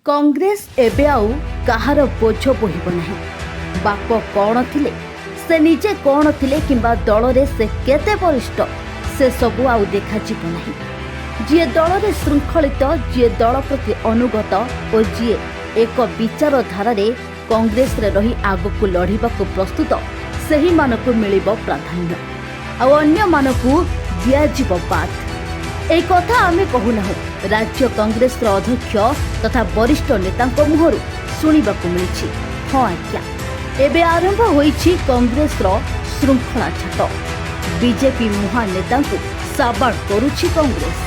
କଂଗ୍ରେସ ଏବେ ଆଉ କାହାର ବୋଝ ବୋହିବ ନାହିଁ। ବାପ କ'ଣ ଥିଲେ, ସେ ନିଜେ କ'ଣ ଥିଲେ କିମ୍ବା ଦଳରେ ସେ କେତେ ବରିଷ୍ଠ, ସେସବୁ ଆଉ ଦେଖାଯିବ ନାହିଁ। ଯିଏ ଦଳରେ ଶୃଙ୍ଖଳିତ, ଯିଏ ଦଳ ପ୍ରତି ଅନୁଗତ ଓ ଯିଏ ଏକ ବିଚାରଧାରାରେ କଂଗ୍ରେସରେ ରହି ଆଗକୁ ଲଢ଼ିବାକୁ ପ୍ରସ୍ତୁତ, ସେହିମାନଙ୍କୁ ମିଳିବ ପ୍ରାଧାନ୍ୟ ଆଉ ଅନ୍ୟମାନଙ୍କୁ ଦିଆଯିବ ବାଦ୍। ଏହି କଥା ଆମେ କହୁନାହୁଁ, ରାଜ୍ୟ କଂଗ୍ରେସର ଅଧ୍ୟକ୍ଷ ତଥା ବରିଷ୍ଠ ନେତାଙ୍କ ମୁହଁରୁ ଶୁଣିବାକୁ ମିଳିଛି। ହଁ ଆଜ୍ଞା, ଏବେ ଆରମ୍ଭ ହୋଇଛି କଂଗ୍ରେସର ଶୃଙ୍ଖଳା ଛାଟ। ବିଜେପି ମୁହାଁ ନେତାଙ୍କୁ ସାବାଡ଼ କରୁଛି କଂଗ୍ରେସ।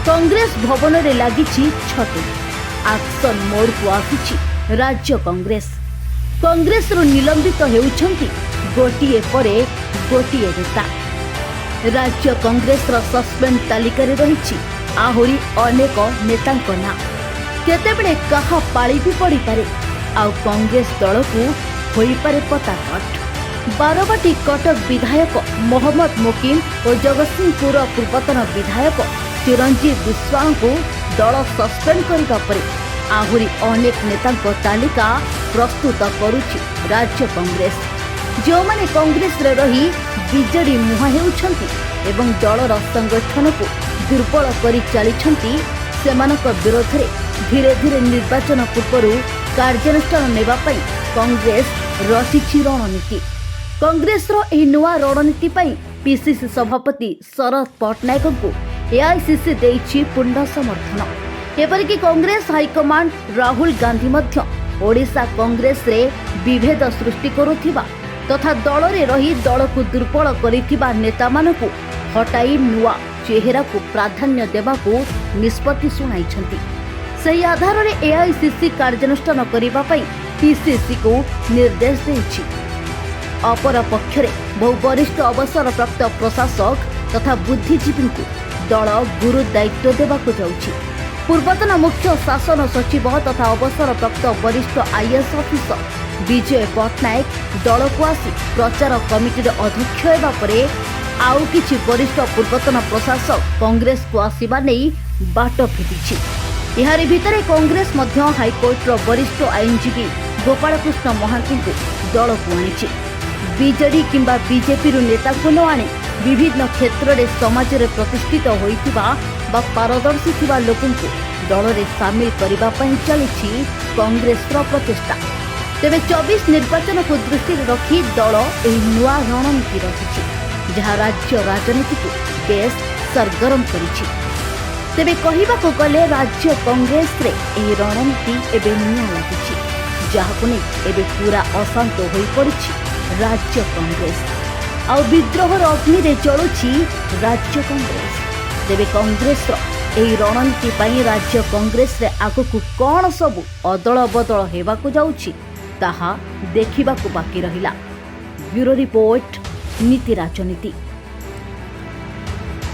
କଂଗ୍ରେସ ଭବନରେ ଲାଗିଛି ଛଟେଇ। ଆକ୍ସନ ମୋଡକୁ ଆସିଛି ରାଜ୍ୟ କଂଗ୍ରେସ। କଂଗ୍ରେସରୁ ନିଲମ୍ବିତ ହେଉଛନ୍ତି ଗୋଟିଏ ପରେ ଗୋଟିଏ ନେତା। ରାଜ୍ୟ କଂଗ୍ରେସର ସସ୍ପେଣ୍ଡ ତାଲିକାରେ ରହିଛି ଆହୁରି ଅନେକ ନେତାଙ୍କ ନାଁ। କେତେବେଳେ କାହା ପାଳି ବି ପଡ଼ିପାରେ ଆଉ କଂଗ୍ରେସ ଦଳକୁ ହୋଇପାରେ ପତାକାଟ। ବାରବାଟୀ କଟକ ବିଧାୟକ ମହମ୍ମଦ ମୋକିମ ଓ ଜଗତସିଂହପୁର ପୂର୍ବତନ ବିଧାୟକ ଚିରଞ୍ଜୀବ ବିଶ୍ୱାଳଙ୍କୁ ଦଳ ସସ୍ପେଣ୍ଡ କରିବା ପରେ ଆହୁରି ଅନେକ ନେତାଙ୍କ ତାଲିକା ପ୍ରସ୍ତୁତ କରୁଛି ରାଜ୍ୟ କଂଗ୍ରେସ। ଯେଉଁମାନେ କଂଗ୍ରେସରେ ରହି ବିଜେଡି ମୁହାଁ ହେଉଛନ୍ତି ଏବଂ ଦଳର ସଂଗଠନକୁ ଦୁର୍ବଳ କରି ଚାଲିଛନ୍ତି, ସେମାନଙ୍କ ବିରୋଧରେ ଧୀରେ ଧୀରେ ନିର୍ବାଚନ ପୂର୍ବରୁ କାର୍ଯ୍ୟାନୁଷ୍ଠାନ ନେବା ପାଇଁ କଂଗ୍ରେସ ରଚିଛି ରଣନୀତି। କଂଗ୍ରେସର ଏହି ନୂଆ ରଣନୀତି ପାଇଁ ପିସିସି ସଭାପତି ଶରତ ପଟ୍ଟନାୟକଙ୍କୁ ଏଆଇସିସି ଦେଇଛି ପୂର୍ଣ୍ଣ ସମର୍ଥନ। ଏପରିକି କଂଗ୍ରେସ ହାଇକମାଣ୍ଡ ରାହୁଲ ଗାନ୍ଧୀ ମଧ୍ୟ ଓଡ଼ିଶା କଂଗ୍ରେସରେ ବିଭେଦ ସୃଷ୍ଟି କରୁଥିବା ତଥା ଦଳରେ ରହି ଦଳକୁ ଦୁର୍ବଳ କରିଥିବା ନେତାମାନଙ୍କୁ ହଟାଇ ନୂଆ ଚେହେରାକୁ ପ୍ରାଧାନ୍ୟ ଦେବାକୁ ନିଷ୍ପତ୍ତି ଶୁଣାଇଛନ୍ତି। ସେହି ଆଧାରରେ ଏଆଇସିସି କାର୍ଯ୍ୟାନୁଷ୍ଠାନ କରିବା ପାଇଁ ପିସିସିକୁ ନିର୍ଦ୍ଦେଶ ଦେଇଛି। ଅପରପକ୍ଷରେ ବହୁ ବରିଷ୍ଠ ଅବସରପ୍ରାପ୍ତ ପ୍ରଶାସକ ତଥା ବୁଦ୍ଧିଜୀବୀଙ୍କୁ ଦଳ ଗୁରୁ ଦାୟିତ୍ୱ ଦେବାକୁ ଯାଉଛି। ପୂର୍ବତନ ମୁଖ୍ୟ ଶାସନ ସଚିବ ତଥା ଅବସରପ୍ରାପ୍ତ ବରିଷ୍ଠ ଆଇଏଏସ୍ ଅଫିସର ବିଜୟ ପଟ୍ଟନାୟକ ଦଳକୁ ଆସି ପ୍ରଚାର କମିଟିର ଅଧ୍ୟକ୍ଷ ହେବା ପରେ ଆଉ କିଛି ବରିଷ୍ଠ ପୂର୍ବତନ ପ୍ରଶାସକ କଂଗ୍ରେସକୁ ଆସିବା ନେଇ ବାଟ ଫିଟିଛି। ଏହାରି ଭିତରେ କଂଗ୍ରେସ ମଧ୍ୟ ହାଇକୋର୍ଟର ବରିଷ୍ଠ ଆଇନଜୀବୀ ଗୋପାଳକୃଷ୍ଣ ମହାନ୍ତିଙ୍କୁ ଦଳକୁ ଆଣିଛି। ବିଜେଡି କିମ୍ବା ବିଜେପିରୁ ନେତାଙ୍କୁ ନ ଆଣି ବିଭିନ୍ନ କ୍ଷେତ୍ରରେ ସମାଜରେ ପ୍ରତିଷ୍ଠିତ ହୋଇଥିବା ବା ପାରଦର୍ଶୀ ଥିବା ଲୋକଙ୍କୁ ଦଳରେ ସାମିଲ କରିବା ପାଇଁ ଚାଲିଛି କଂଗ୍ରେସର ପ୍ରଚେଷ୍ଟା। ତେବେ 24 ନିର୍ବାଚନକୁ ଦୃଷ୍ଟିରେ ରଖି ଦଳ ଏହି ନୂଆ ରଣନୀତି ରଚିଛି, ଯାହା ରାଜ୍ୟ ରାଜନୀତିକୁ ବେଶ୍ ସରଗରମ କରିଛି। ତେବେ କହିବାକୁ ଗଲେ ରାଜ୍ୟ କଂଗ୍ରେସରେ ଏହି ରଣନୀତି ଏବେ ନିଆଁ ଲାଗିଛି, ଯାହାକୁ ନେଇ ଏବେ ପୁରା ଅଶାନ୍ତ ହୋଇପଡ଼ିଛି ରାଜ୍ୟ କଂଗ୍ରେସ ଆଉ ବିଦ୍ରୋହର ଅଗ୍ନିରେ ଜଳୁଛି ରାଜ୍ୟ କଂଗ୍ରେସ। ତେବେ କଂଗ୍ରେସର ଏହି ରଣନୀତି ପାଇଁ ରାଜ୍ୟ କଂଗ୍ରେସରେ ଆଗକୁ କ'ଣ ସବୁ ଅଦଳ ବଦଳ ହେବାକୁ ଯାଉଛି, ତାହା ଦେଖିବାକୁ ବାକି ରହିଲା। ବ୍ୟୁରୋ ରିପୋର୍ଟ, ନୀତି ରାଜନୀତି।